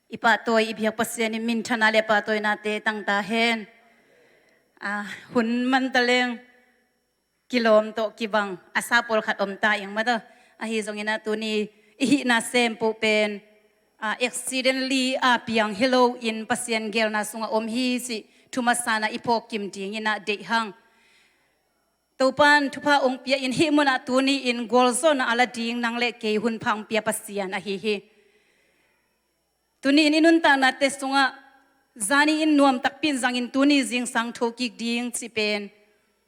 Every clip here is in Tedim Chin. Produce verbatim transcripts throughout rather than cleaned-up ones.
I pahtawi, i biak Pasian in minthanna le pahtawinate tangta hen. Ah, hun mantaleng kilawm tawh kibang a sa pawlkhat om ta ing mata. Ahi zongin ah tuni i hihna sempoh pen, ah, accidentally a piang hi lo in Pasian gelna sungah om hi cih thu masa-in ah i phawk kim dingin ah deih hang. Topa'n thupha ong pia in hih munah tuni in gualzawhna a la ding nang le kei hun pha ong pia Pasian ahi hi. Tuni in i nuntaknate sungah zani in nuam takpi in zangin tuni zingsang tho kik ding cih pen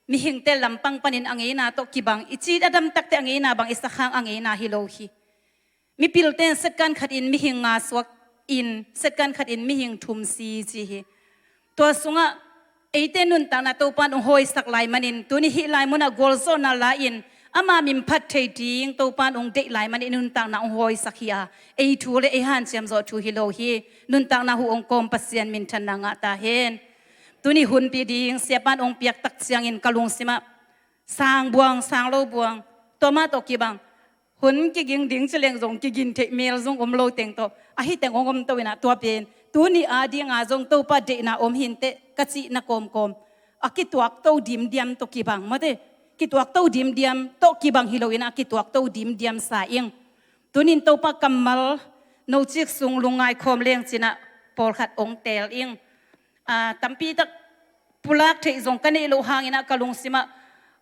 mihingte lampang panin a ngeina tawh kibang, i ci a dam takte a ngeina bang i sakhang a ngeina hi lo hi. Mipilte in second khat in mihing nga suak in, second khat in mihing thum si ci hi. Tua sungah eite nuntakna Topa'n ong hawisak lai manin, tuni hih lai munah gualzawhna la-in ama min phat thei ding Topa'n ong deih lai manin i nuntakna ong hawisak hi a, ei thu le ei hanciam zawh thu hi lo hi. Nuntakna huh ong kawm Pasian minthanna ngah ta hen. Tuni hunpi ding siapa'n ong piak tak ciangin ka lungsimah sang buang, sang lo buang, tua mah tawh kibang hun kiging ding ci leng zong kigin theih mel zong om lo teng tawh, ahi teng ong om to in ah tua pen tuni a dinga zong Topa deihna om hi inteh ka cihna kawmkawm a kituak to dimdiam tawh kibang mate. Kituak to dimdiam tawh kibang hi lo in ah kituak to dimdiam sa ing. Tuni in Topa kammal nocik sung lungngai khawm leng ci-in ah pawlkhat ong teel ing. Ah, tampi tak pulak theih zong ka neih loh hangin ah ka lungsimah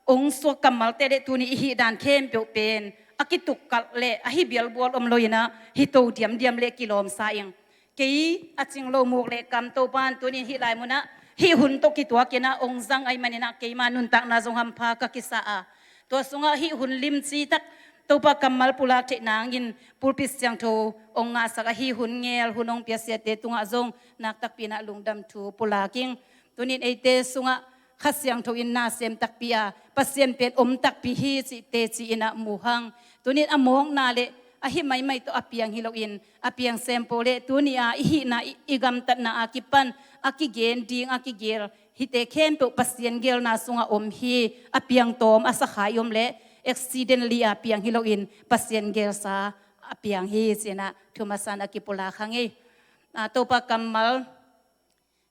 ong suak kammalte le tuni i hih dan khempeuh pen a kitukkalh le ahi bialbual om lo in ah hi to diamdiam le kilawm sa ing. Kei a cing lo muk le kam Topa'n tuni in hih lai munah hih hun tawh kituak in ah ong zang ahih manin ah keima nuntakna zong hampha ka kisa a, tua sungah hih hun limci tak Topa kammal pulak theih nangin pulpit siangtho ong ngahsak a, hih hun ngel hun ong piasiate tungah zong nak takpi in ah lungdam thu pulak ing. Tuni in eite sungah Kha Siangtho in na sem takpi a, Pasian pen om takpi hi cih teci in ah mu hang. Tuni in a mawkna le ahi maimai tawh a piang hi lo in, a piang sempoh le tuni a i hihna, i, i gamtatna a kipan a kigen ding a kigel hihte khempeuh Pasian gelna sungah om hi. A piang tawm a sakhai om le accidentally a piang hi lo in Pasian gelsa a piang hi ci-in ah thu masa-in ah kipulak hang hi. Ah, Topa kammal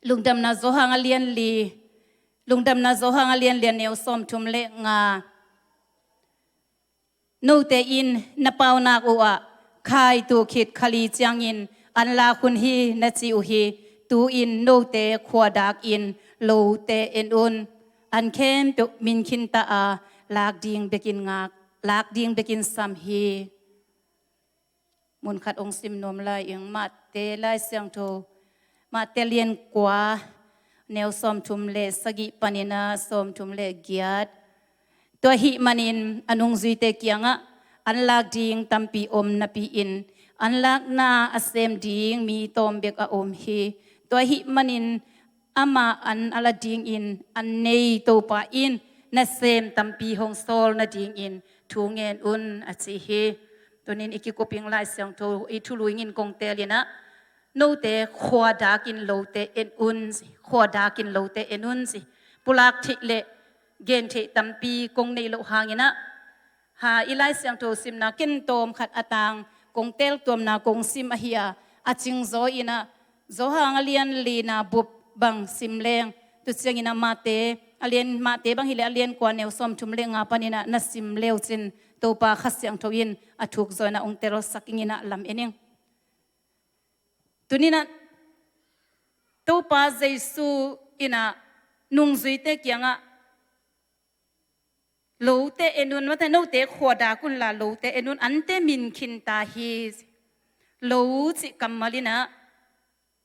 Lungdamna Johan a lian li, Lungdamna Johan a lian li, a neu sawmthum le nga. Note in na paunak uhah khaitu khit kha li ciangin an lak hun hi na ci uh hi. Tu-in note khuadak in lote en un. An khempeuh min khinta a, lak ding bekin ngak, lak ding bekin sam hi. Mun khat ong sim nuam lai ing. Mate Lai Siangtho, Mate lian kua, neu sawmthum le sagih panin ah sawmthum le giat. Tua ahih manin a nungzuite kiangah an lak ding tampi om napi-in an lakna a sem ding mi tawm bek a om hi. Tua ahih manin amah an a la dingin an nei Topa in nasem tampi hong sawl nadingin thu ngen un a ci hi. Tuni in i kikup ing Lai Siangtho i thulu in kong teel in ah, note khuadak in lote en un ci, khuadak in lote en un ci. Pulak theih le gen theih tampi kong neih loh hangin ah, ha, i Lai Siangtho simna ken tawm khat a tang kong teel tuamna kong sim ahi a, a cingzaw in ah Johan a lian lina bup bang sim leng, tu ciangin ah Mate, a lian, Mate bang hileh a lian kua, neu sawmthum le nga panin ah na sim le uh cin Topa Kha Siangtho in a thuk zaw in ah ong telsak ing in ah lam en ing. Tuni in ah Topa Jesu in ah nungzuite kiangah lote en un, mate, note khuadak unla lote en un, ante min khinta hi. Lo cih kammal in ah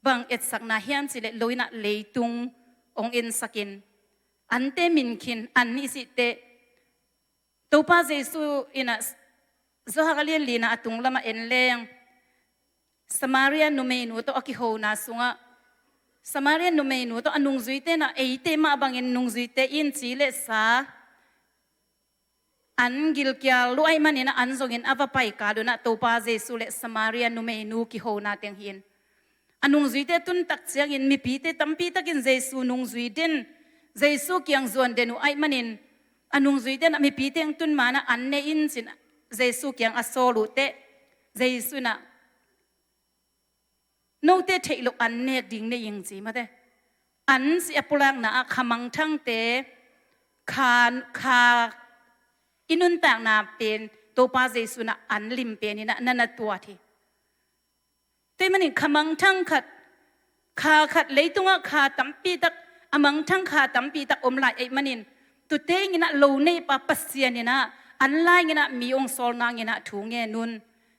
bang etsakna hiam cih leh lo in ah leitung ong ensak in, ante min khin, an i cih teh Topa Jesu in ah Johan a lian lina a tung lamah en leng Samaria numeinu tawh a kihona sungah, Samaria numeinu tawh a nungzuite in ah eite mah bangin nungzuite in ci le sa an gilkial lo ahih manin ah an zongin a va pai kal un ah Topa Jesu le Samaria numeinu kihona teng hi in. A nungzuite tun tak ciangin mipite tampi takin Jesu nungzui den, Jesu kiang zuan den uh ahih manin a nungzuite in ah mipite teng tun ma-in ah an ne in cin Jesu kiang a sawl uh teh Jesu in ah note theih loh an nek ding nei ing ci mate. An ci a pulakna ah kha mangthangte, kha, kha i nuntakna pen Topa Jesu in ah an lim pen in ah na na tuat hi. Tua ahih manin kha mangthang khat, kha khat leitungah kha tampi tak, a mangthang kha tampi tak om lai ahih manin, tute in ah lo neipa Pasian in ah an lai in ah mi ong sawl nang in ah thu ngen un.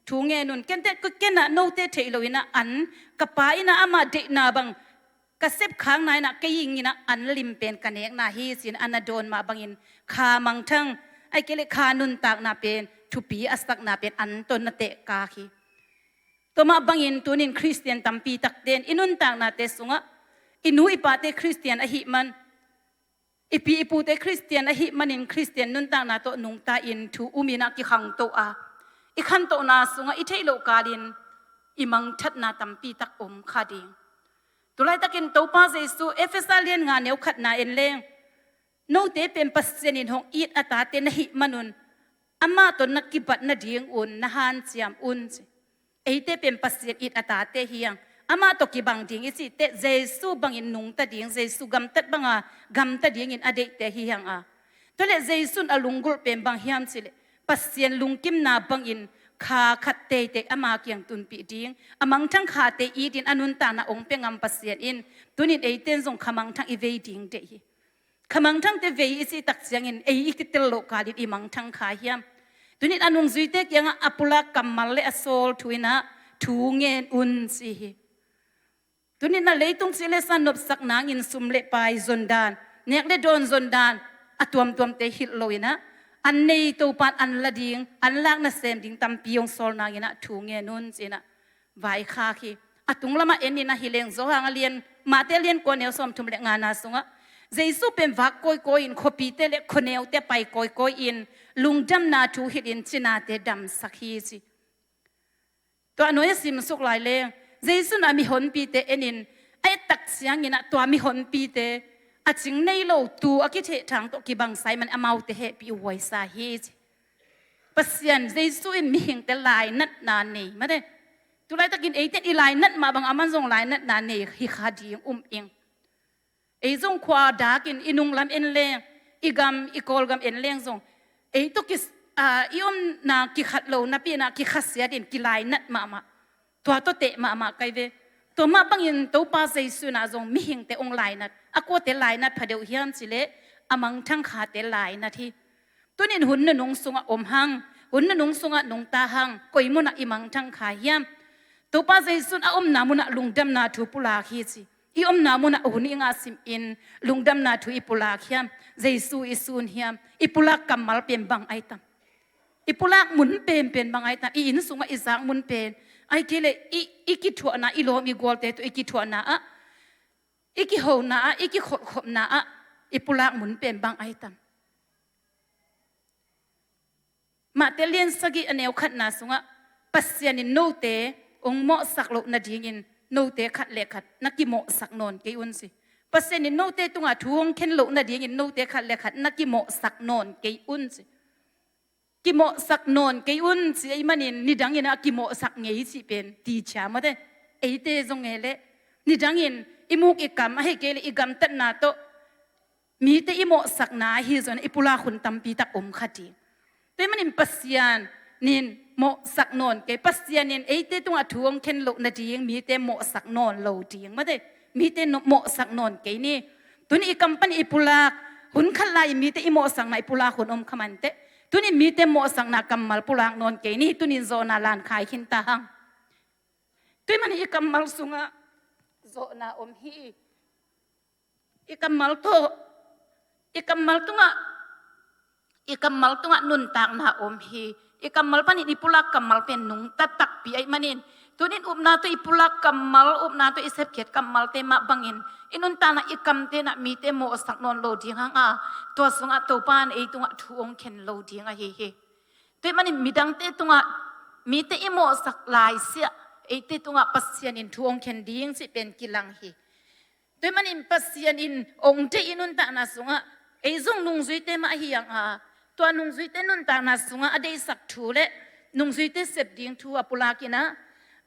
Thu ngen un. Ken te, ken ah note theih loh in ah an ka Pa in ah ama deihna bang ka sep khakna in ah kei in ah an lim pen ka nekna hi ci-in a na dawn mah bangin kha mangthang, ahih kei leh kha nuntakna pen thupi a sakna pen an tawh na tehkak hi. Tua mah bangin tuni-in Khristian tampi takte in i nuntaknate sungah i nu i pate Khristian ahih man, i pi i pute Khristian ahih manin Khristian nuntakna tawh nungta in thu um in ah kikhangto a, i khantohna sungah i theih loh kalin i mangthatna tampi tak om kha ding. Tulaitakin Topa Jesu Efesa lian nga neu khatna en leng, note pen Pasian in hong it a tate na hih manun amah tawh na kibat nadingun na hanciam un ci. Eite pen Pasian it a tate hi hang. Amah tawh kibang ding i cih teh Jesu bangin nungta ding, Jesu gamtat banga gamta dingin a deihte hi hang a. Tua leh Jesu in a lunggulh pen bang hiam cih leh Pasian lungkimna bangin kha khat teitei ama kiang tunpih ding, a mangthang khate itin a nuntakna ong pia ngam Pasian in tuni-in eite in zong kha mangthang i vei ding deih hi. Kha mangthangte vei i cih tak ciangin ei i kitel loh kalin i mangthang kha hiam? Tuni-in a nungzuite kiangah a pulak kammal le a sawl thu in ah thu ngen un ci hi. Tuni-in a leitung cih le sa nopsak nangin sum le pai zon dan, nek le dawn zon dan a tuamtuamte hilh lo in ah an nei Topa in an la ding, an lak nasem ding tampi ong sawl nang in ah thu ngen un ci-in ah vaikhak hi. A tung lamah en in ah hi leng Johan a lian, Mate a lian kua neu sawmthum le ngana sungah Jesu pen vak kawikawi in khuapite le khuaneute pai kawikawi in lungdamna thu hilh in cinate damsak hi ci. Tua a nuai a simsuk lai leng Jesu in a mihonpite en in a et tak ciangin ah tua mihonpite a cing nei lo tuu a kithehthang tawh kibang sa ahih manin amaute hehpih huaisa hi ci. Pasian, Jesu in mihingte lainatna nei mate. Tulaitakin eite in i lainat mah bang aman zong lainatna nei hi kha ding um ing. Ei zong khua dakin i nunglam en leng, i gam, i Kawlgam en leng zong ei tawh ki, a, i omna kikhat lo napi in ah kikhasiat in kilainat mahmah. Tua tawh teh mahmah kai ve. Tua mah bangin Topa Jesu in ah zong mihingte ong lainat, a kuate lainat phadeuh hiam cih leh a mangthang khate lainat hi. Tuni-in hun nunung sungah om hang, hun nunung sungah nungta hang, koi munah i mangthang kha hiam? Topa Jesu in a omna munah lungdamna thu pulak hi ci. I omna munah hun i ngah simin lungdamna thu i pulak hiam? Jesu i sun hiam? I pulak kammal pen bang ai tam? I pulak mun penpen bang ai tam? I inn sungah i zak mun pen, ahih kei leh i, i kithuahna, i lawm i gualte tawh i kithuahna ah, i kihona ah, i kikholhkhopna ah i pulak mun pen bang ai tam? Mate lian sagih a neu khatna sungah Pasian in note ong mawhsak loh nadingin note khat le khat na kimawhsak nawn kei un ci. Pasian in note tungah thu hong khen loh nadingin note khat le khat na kimawhsak nawn kei un ci. Kimawhsak nawn kei un ci ahih manin nidangin a kimawhsak ngei cih pen tichia mate. Eite zong e leh nidangin i muk i kam ahih kei leh i gamtatna tawh mite i mawhsakna ahi zongin i pulak hun tampi tak om kha ding. Tua ahih manin Pasian in mawhsak nawn kei, Pasian in eite tungah thu hong khen loh nading mite mawhsak nawn lo ding mate. Mite mawhsak nawn kei ni. Tuni i kam pan i pulak hun khat lai mite i mawhsakna i pulak hun om kha mah inteh. Tuni mite mawhsakna kammal pulak nawn kei ni. Tuni in zawhna lan khai khin ta hang. Tua ahih manin i kammal sungah zawhna om hi. I kammal tawh, i kammal tungah, i kammal tungah nuntakna om hi. I kammal panin i pulak kammal pen nungta takpi ahih manin, tuni in upna tawh i pulak kammal, upna tawh i sepkhiat kammalte mah bangin i nuntakna, i kamte in ah mite mawhsak nawn lo ding hang a, tua sungah Topa in ei tungah thu hong khen lo ding ahi hi. Tua ahih manin midangte tungah mite i mawhsak laisiah eite tungah Pasian in thu hong khen ding cih pen kilang hi. Tua ahih manin Pasian in hong deih i nuntakna sungah, ei zong nungzuite mah ahi hang a, tua nungzuite nuntakna sungah a deihsak thu le nungzuite sep ding thu a pulak in ah,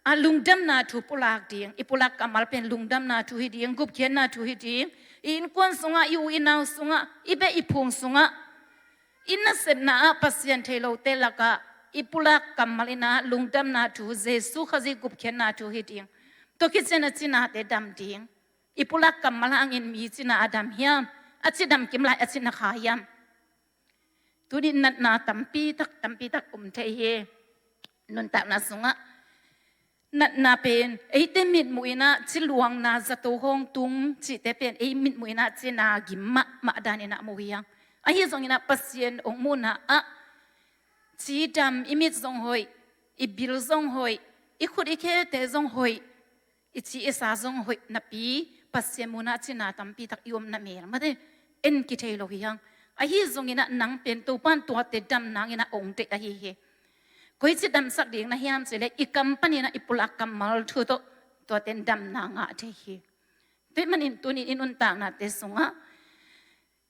a lungdamna thu pulak ding, i pulak kammal pen lungdamna thu hi ding, gupkhiatna thu hi ding, i innkuan sungah, i u i nau sungah, i beh i phung sungah, i nasepna ah Pasian thei lote lakah i pulak kammal in ah lungdamna thu, Jesu Khazih gupkhiatna thu hi ding. Tua khit ciang a cinate dam ding. I pulak kammal hangin mi cina a dam hiam? A cidam kim lai a cina kha hiam? Tuni natna tampi tak, tampi tak om thei hi. Nuntakna sungah natna pen eite mitmuh in ah ciluangna, zato hong tung cihte pen ei mitmuh in ah cina gim mahmah dan in ah mu hi hang. Ahi zongin ah Pasian hong muhna ah cidam, i mit zong hoih, i bil zong hoih, i khut i khelte zong hoih, i ci i sa zong hoih napi, Pasian muhna cina tampi tak i omna mel mate en kithei lo hi hang. Ahi zongin ah nang pen Topan tuate dam nangin ah ong deih ahi hi. Koici damsak ding na hiam cih leh i kam panin ah i pulak kammal thu tawh tuate in damna ngah thei hi. Tua ahih manin tuni in i nuntaknate sungah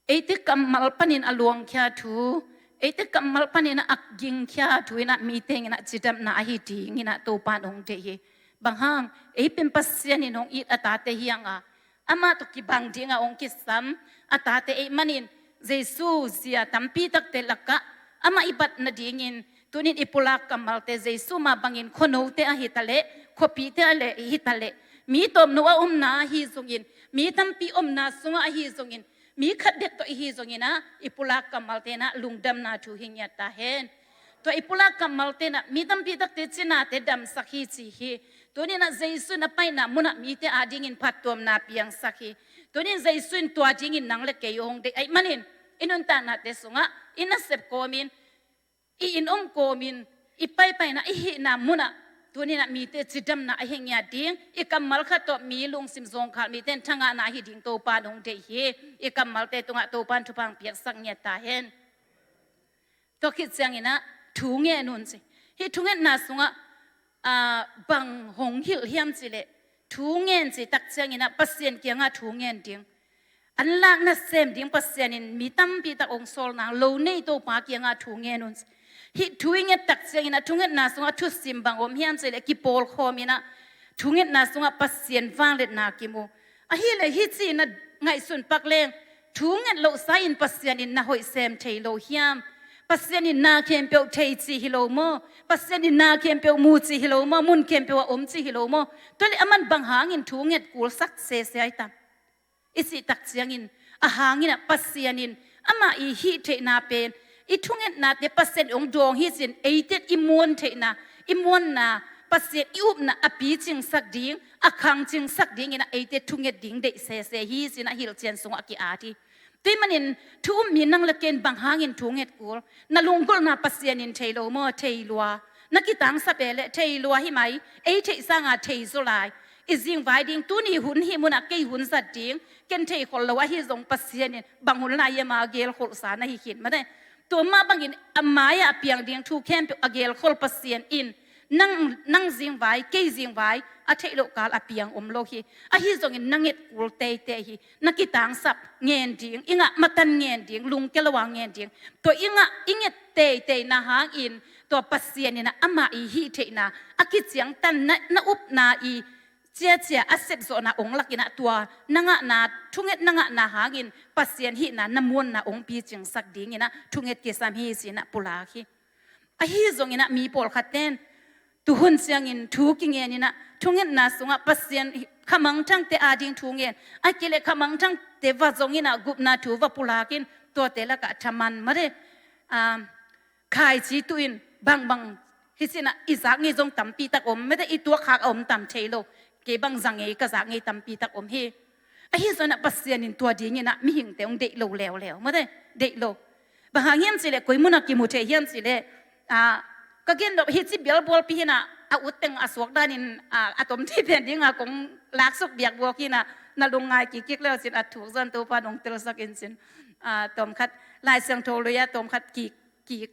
eite kammal panin a luangkhia thu, eite kammal panin a gingkhia thu in ah mi teng in ah cidamna ahi dingin ah Topan hong deih hi. Bang hang, ei pen Pasian in hong it a tate hi hang a, amah tawh kibang ding a hong kisam a tate ahih manin Jesu zia tampi takte lakah amah i bat nadingin tuni in i pulak kammalte Jesu mah bangin khuanote ahi taleh, khuapite ahi taleh, mi tawmno a omna ahi zongin, mi tampi omna sungah ahi zongin, mi khat bek tawh i hi zongin ah i pulak kammalte in ah lungdamna thu hi ngiat ta hen. Tua i pulak kammalte in ah mi tampi takte cinate damsak hi ci hi. Tuni in ah Jesu in a paina munah mite adingin phattuamna piangsak hi. Tuni in Jesu in tua dingin nang le kei hong deih ahih manin i nuntaknate sungah i nasep kawmin, i inn om kawmin, i paipaina, i hihna munah tuni in ah mite cidamna ahi ngiat ding, i kammal khat tawh mi lungsim zawngkhal mite in thangahna ahi ding Topan hong deih hi. I kammalte tungah Topan thupha hong piaksak ngiat ta hen. Tua khit ciangin ah thu ngen un ci. Hih thungetna sungah, aa, bang hong hilh hiam cih leh thu ngen cih tak ciangin ah Pasian kiangah thu ngen ding. An lak nasem ding Pasian in mi tampi tak hong sawl nang, lo nei Topa kiangah thu ngen un ci. Hih thu i nget tak ciangin ah thungetna sungah thusim bang om hiam cih leh kipawlkhawm in ah thungetna sungah Pasian vangliatna kimu. Ahih leh hih ci-in na ngaihsun pak leng, thu nget lohsa in Pasian in na hoih sem thei lo hiam? Pasian in na khempeuh thei ci hi lo maw? Pasian in na khempeuh mu ci hi lo maw? Mun khempeuh ah om ci hi lo maw? Tua leh aman bang hangin thu nget kulsak sese ai tam? I cih tak ciangin, a hangin ah Pasian in amah i hih theihna pen, i thungetnate Pasian hong dawng hi ci-in eite i muan theihna, i muanna, Pasian i upna a picingsak ding, a khangcingsak dingin ah eite thunget ding deih sese hi ci-in ah hilhcian sungah a ki-at hi. Tua ahih manin thu um mi nang le kei in bang hangin thu nget kul? Na lunggulhna Pasian in thei lo maw? Thei lua. Na kitangsap e leh thei lua hi mai, ei theih sanga thei zaw lai. I zingvai ding, tuni hun hih munah kei hun zat ding, ken thei khol lo ahi zong Pasian in bang hun lai hiam a gelkholhsa na hi khin mate. Tua mah bangin a mai-ah a piang ding thu khempeuh a gelkhol Pasian in nang, nang zingvai, kei zingvai a theih loh kal a piang om lo hi. Ahi zongin na nget kul teitei hi. Na kitangsap ngen ding, i ngah matan ngen ding, lungkia lo a ngen ding. Tua i ngah, i nget teiteina hangin tua Pasian in ah amah i hih theihna, a kiciangtan na, na upna i ciacia a sepzawhna hong lak in ah tua na ngahna, thunget na ngahna hangin Pasian hihna na muanna hong picingsak dingin ah thunget kisam hi ci-in ah pulak hi. Ahi zongin ah mi pawlkhatte in tuhun ciangin thu kingen in ah thungetna sungah Pasian khamangthangte ading thu ngen, a kileh khamangthangte va zongin ah gupna thu va pulakin tuate lakah thaman mare, ah, khaici tuh in bangbang hi ci-in ah i zak ngei zong tampi tak om mate, i tuak khak a om tam thei lo. Kei bang za ngei, ka zak ngei tampi tak om hi. Ahi zongin ah Pasian in tua dingin ah mihingte hong deih lo leuleu mate, deih lo. Bang hang hiam cih leh koi munah kimu thei hiam cih leh, ah, ka gen lo hi ci bialbualpi hi-in ah a utteng a suak danin, ah, a tom thei pen dingah kong laksuk biakbuak hi-in ah na lungngai kikkik leu cin a thuk zan Topa nong telsak in cin, ah, tawmkhat Lai Siangtho lui-ah tawmkhat kik, kik,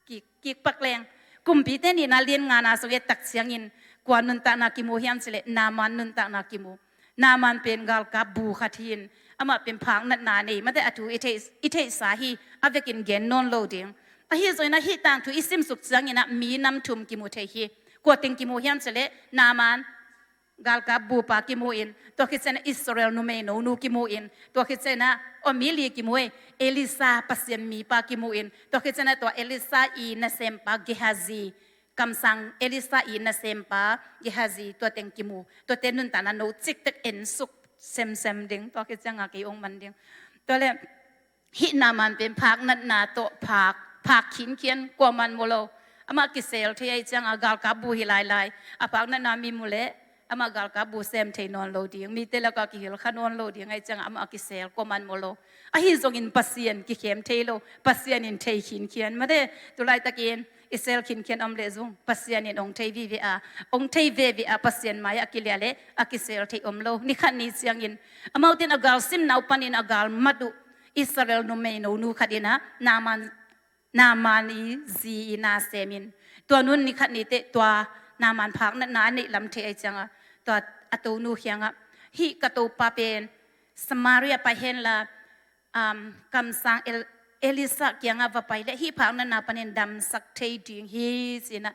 kik, kik pak leng. Kumpite nihna lian ngana sung et tak ciangin kua nuntakna kimu hiam cih leh Naaman nuntakna kimu. Naaman pen galkap bu khat hi-in, amah pen phak natna nei mate, a thu i theih, i theihsa hi, a vekin gen nawn lo ding. Ahi zongin ah hih tangthu i simsuk ciangin ah mi nam thum kimu thei hi. Kua teng kimu hiam cih leh Naaman galkap bupa kimu in, tua khit ciangin ah Israel numei nonu kimu in, tua khit ciangin ah aw mi li kimu ei, Elisha Pasian mipa kimu in, tua khit ciangin ah tua Elisha i nasempa Gehazi, kamsang Elisha i nasempa Gehazi, tua teng kimu, tuate nuntakna no ciktak ensuk semsem ding, tua khit ciangin ah kei ong man ding. Tua leh hih Naaman pen phaknatna tawh phak, phak khinkhian, kuaman mu lo. Amah kisel thei ahih ciangin ah galkap bu hi lailai. A phaknatna mi mu leh amah galkap bu sem thei nawn lo ding, mite lakah kihilh kha nawn lo ding ahih ciangin ah amah kisel, kuaman mu lo. Ahi zongin Pasian kikhem thei lo, Pasian in thei khinkhian. Mate, tu laitakin i sel khinkhian om leh zong Pasian in ong thei vive a, ong thei veve a, Pasian mai-ah a kiliah leh a kisel thei om lo. Ni khat ni ciangin amaute in a galsim nau panin a galmat uh Israel numei nonu khat in ah Naaman, Naaman i zi i na sem in, tua nu in ni khat ni teh tua Naaman phaknatna a neih lam thei ahih ciangin ah tua a tonu kiangah, hih ka topa pen Samaria pai hen la, um, kamsang El-, Elisha kiangah va pai leh hih phaknatna panin damsak thei ding hi, ci-in ah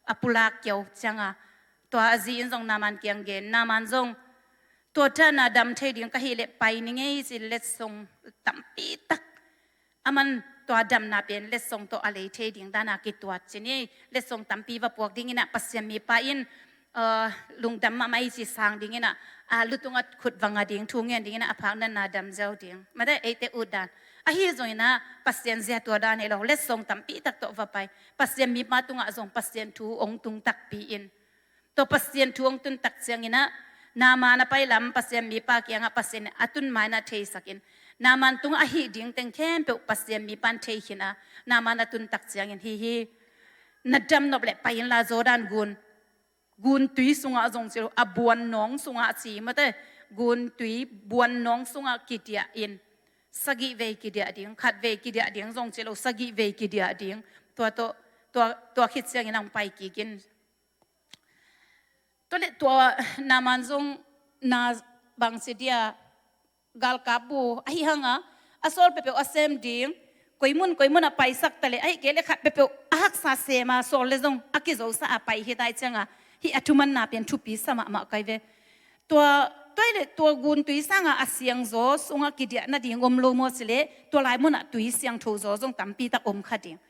a pulak kiau ciangin ah tua a zi in zong Naaman kiang gen. Naaman zong tua dan a dam thei ding ka hih leh pai ning ei, ci-in letsong tampi tak, aman tua damna pen letsong tawh a lei thei ding dan a kituat ci-in ei, letsong tampi va puak dingin ah Pasian mipa in, uh, lungdam mahmah i ci sang dingin ah, a lu tungah khut va nga ding, thu ngen dingin ah a phaknatna dam ziau ding. Mate, eite ut dan. Ahi zongin ah Pasian zia tua dan hi lo, letsong tampi tak tawh va pai. Pasian mipa tungah zong Pasian thu ong tung takpi in, tua Pasian thu ong tun tak ciangin ah Naaman a pai lam Pasian mipa kiangah Pasian in a tun ma-in ah theisak in, Naaman tungah a hih ding teng khempeuh Pasian mipa in thei khin a, Naaman a tun tak ciangin, hi hi, na dam nop leh pai inla Jordan gun, gun tui sungah zong ci lo, a buannawng sungah ci, mate, gun tui buannawng sungah kidiah in, sagih vei kidiah ding, khat vei kidiah ding zong ci lo, sagih vei kidiah ding. Tua tawh, tua, tua khit ciangin ah ong pai kik in. Tua leh tua Naaman zong na bangci dia, galkap bu ahi hang a, a sawl peuhpeuh a sem ding, koi mun koi mun ah paisak ta leh, ahih kei leh khat peuhpeuh a haksa sem a sawl leh zong a kizosa a pai hi ta ahih ciangin ah, hih a thumanna pen thupi sa mahmah kai ve. Tua, tua hi leh tua gun tui sangin a siangzaw sungah kidiah nading om lo maw ci leh, tua lai munah tui siangtho zaw zong tampi tak om kha ding.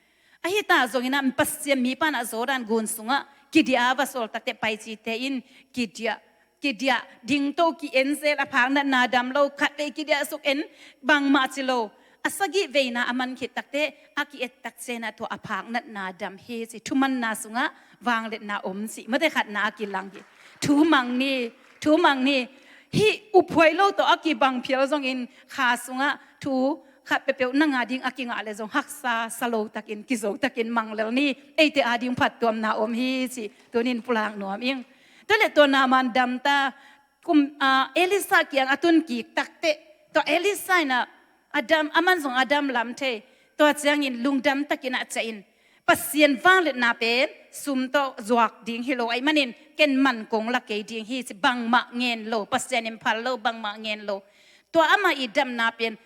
Ahi ta zongin ah Pasian mipa in ah Jordan gun sungah kidiah a va sawl tak teh, pai cite in kidiah, kidiah ding tawh ki-en zel, a phaknatna dam lo, khat vei kidiah suk en, bangmah ci lo. A sagih veina a man khit tak teh a ki-et tak ciangin ah tua a phaknatna dam hi ci, thumanna sungah vangliatna om ci, mate, khatna a kilang hi. Thu mang ni, thu mang ni. Hih uphuai lo tawh a kibang phial zongin kha sungah thu khat peuhpeuh na ngah ding a kingah leh zong haksa sa lo takin, kizo takin mang lel ni. Eite ading phattuamna om hi ci, tuni-in pulak nuam ing. Tua leh tua Naaman dam ta, kum, ah, Elisha kiang a tun kik tak teh, tua Elisha in ah a dam, aman zong a dam lam thei. Tua ciangin lungdam takin ah ciah in, Pasian vangliatna pen sum tawh zuak ding hi lo ahih manin ken man kong la kei ding hi ci, bangmah ngen lo, Pasian in phal lo, bangmah ngen lo. Tua amah i damna pen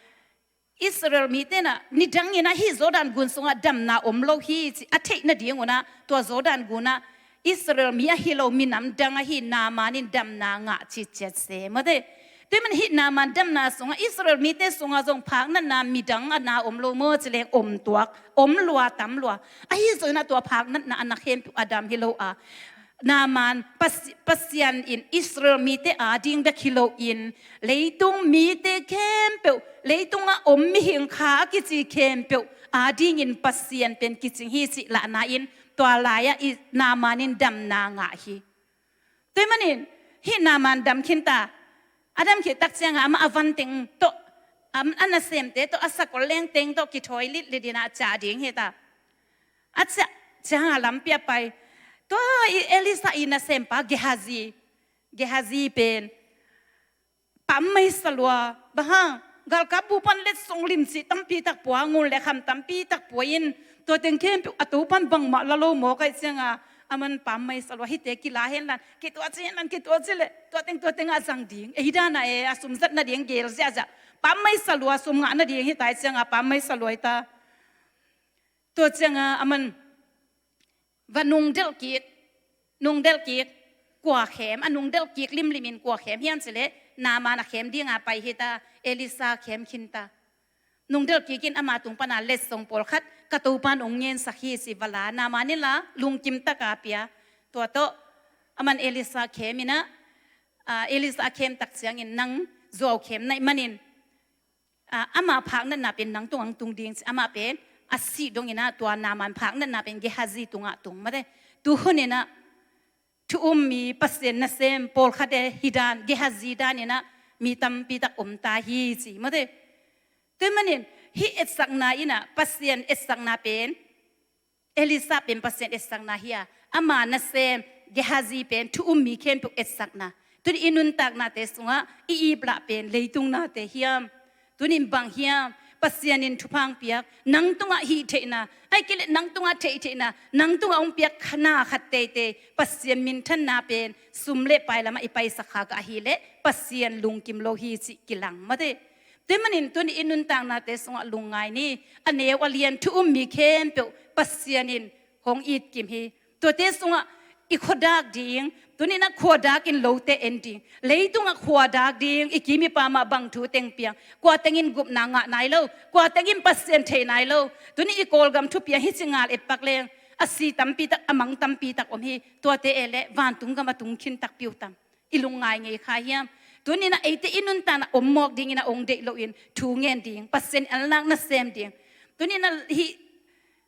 Israel mite in ah nidangin ah hih Jordan gun sungah damna om lo hi ci a theih nadingun ah, tua Jordan gun ah Israel mi ahi lo, minam dang ahi Naaman in damna ngah ciciat se, mate. Tua ahih manin hih Naaman damna sungah Israel mite sungah zong phaknatna midang a na om lo maw ci leng om tuak, om lua, tam lua. Ahi zongin ah tua phaknatna a na khempeuh a dam hi lo a, Naaman, Pas-, Pasian in Israel mite ading bek hi loin, leitung mite khempeuh, leitungah om mihing kha a kici khempeuh adingin Pasian pen kicing hi cih lahna in, tua lai-ah i Naaman in damna ngah hi. Tua ahih manin hih Naaman dam khin ta. A dam khit tak ciangin amah a van teng tawh, am, a nasemte tawh, a sakol leng teng tawh kithawi litlit in ah ciah ding hi ta. A ciah ciangin lampi ah pai, tua i Elisha i nasempa Gehazi, Gehazi pen pammaih sa lua. Bang hang, galkap bu pan letsong limci tampi tak pua, ngun le kham tampi tak pua in, tua teng khempeuh a to pan bangmah la lo maw, ka hih ciangin aman pammaih sa lua, hihte kila hen la, kituat ci hen la, kituat ci leh tua teng, tua teng ah zang ding, ei dan ah e, a sum zat nading gel ziahziah. Pammaih sa lua, sum ngah nading hi ta ahih ciangin pammaih sa lua hi ta. Tua ciangin aman va nungdelh kik, Nungdelh kik kua khem, a nungdelh kik limlimin kua khem hiam cileh, Naaman a khem dinga pai hita, Elisha khem khinta. Nungdelh kikin ama tung pana letsong pawlkhat, ka Topan ong ngensak hi ci vala, Naaman in la lungkim taka pia. Tua tawh aman Elisha khem inah, Elisha a khem tak ciangin nang zuau khem naih manin, ama phaknatna pen nang tungah tung ding ci, amah pen a sih donginah tua Naaman phaknatna pen Gehazi tungah tung mate. Tuhun inah thu um mi, Pasian nasem pawlkhat e hi dan, Gehazi dan inah mi tampi tak om ta hi ci mate. Tua manin hih etsakna inah Pasian etsakna pen, Elisha pen Pasian etsakna hi a, ama nasem Gehazi pen thu um mi khempeuh etsakna. Tuni i nuntaknate sungah i iplah pen leitung nate hiam? Tunin bang hiam? Pasian in thupha piak, nang tungah hih theihna, ai kileh nang tungah theih theihna, nang tungah hong piak khana khat teitei, Pasian minthanna pen sum le pai lamah i paisak kha ka ahileh Pasian lungkim lo hi cih kilang mate. Tua manin tuni i nuntaknate sungah lungngai ni, a neu a lian thu um mi khempeuh Pasian in hong itkim hi. Tuate sungah i khuadak ding, tuninah khuadakin lote en ding, leitungah khuadak ding, i kim i pam ah bang thu teng piang, kua tengin gupna ngah nai lo, kua tengin Pasian thei nai lo. Tuni i Kawlgam thupiang hi ci ngal etpak leng a si tampi tak, a mang tampi tak om hi. Tuate e leh vantung gam a tung khin takpi uh tam? I lungngai ngei kha hiam? Tuninah eite i nuntakna om mawk dingin a ong deih loin thu ngen ding, Pasian anlak nasem ding. Tuninah hih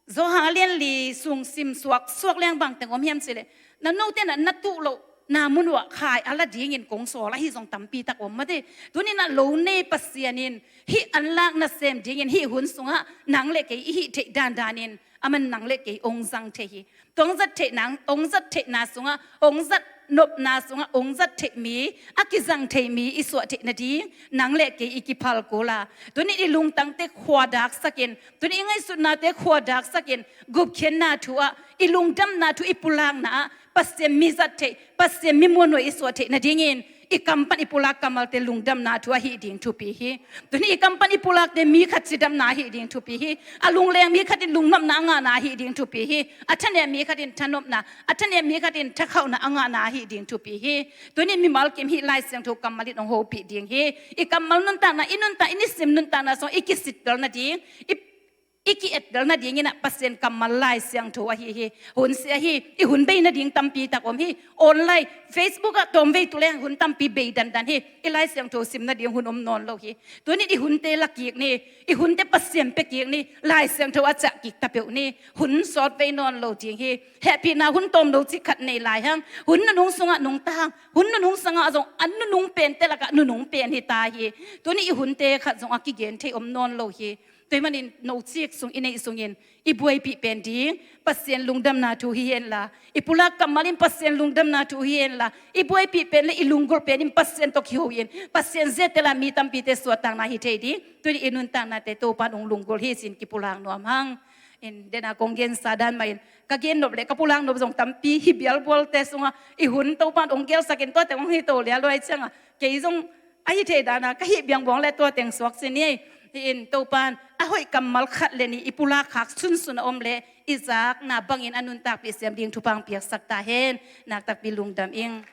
Johan lianli sung sim suak suak leng bangteng om hiam cileh, na note na na tuh loh na mun uah khai a la dingin kong sawl ahi zong tampi tak om mate. Tuninah lo nei Pasian in hih anlak nasem dingin hih hun sungah nang le kei i hih theih dandanin aman nang le kei ong zang thei hi. Tua ong zat theihna, ong zat theihna sungah, ong zat nopna sungah ong zat theih mi, a kizang thei mi i suah theih nading nang le kei i kiphal kul a, tuni i lungtangte khuadaksakin, tuni i ngaihsutnate khuadaksakin, gupkhiatna thu ah, i lungdamna thu i pulakna ah Pasian mi zat theih, Pasian mi muanhuai i suah theih nadingin i kam pan i pulak kammalte lungdamna thu ahih ding thupi hi. Tuni i kam pan i pulakte mi khat cidamna ahih ding thupi hi. A lungleng mi khat in lungnopna a ngahna ahih ding thupi hi. A thanem mi khat in thanopna, a thanem mi khat in thakhauhna a ngahna ahih ding thupi hi. Tuni mimal kim hih Lai Siangtho kammal in hong hopih ding hi. I kammal nuntakna, i nuntak, i nisim nuntakna sung i kisittel nading, i i ki-ettel nadinginah Pasian kammal Lai Siangtho ahi hi. Hun sia hi, i hun bei nading tampi tak om hi. Online, Facebook ah tawmvei tu leng hun tampi bei dandan hi. I Lai Siangtho sim nading hun om nawn lo hi. Tunin i hunte la kik ni, i hunte Pasian pia kik ni, Lai Siangtho a ciah kik ta peuh ni. Hun sawt vei nawn lo ding hi. Hehpihna hun tawm lo ci khat nei lai hang, hun nunung sungah nungta hang, hun nunung sungah zong an nunung pente lakah nunung pen hi ta hi. Tuni i hunte khat zong a kigen thei om nawn lo hi. Tua hi manin no cik sung i neih sungin i buaipih pen ding Pasian lungdamna thu hi henla, i pulak kammal in Pasian lungdamna thu hi henla, i buaipih pen le i lunggulh pen in Pasian tawh kiho in, Pasian ziate la mi tampite suahtakna hi thei ding. Tuni i nuntaknate Topan hong lunggulh hi cin kipulak nuam hang. In dena kong gensa dan mah in ka gen nop le ka pulak nop zong tampi hi, bialbualte sungah i hun Topan hong gelsakin tuate hong hi to lia luai ciangah kei zong ahi thei dana ka hih biangbuang le tua teng suak ci ni. Hi in Topan a hoih kammal khat le nih i pulak khak sunsun a om le i zakna bangin a nuntakpih siam ding thupha piaksak ta hen. Naktakpi lungdam ing.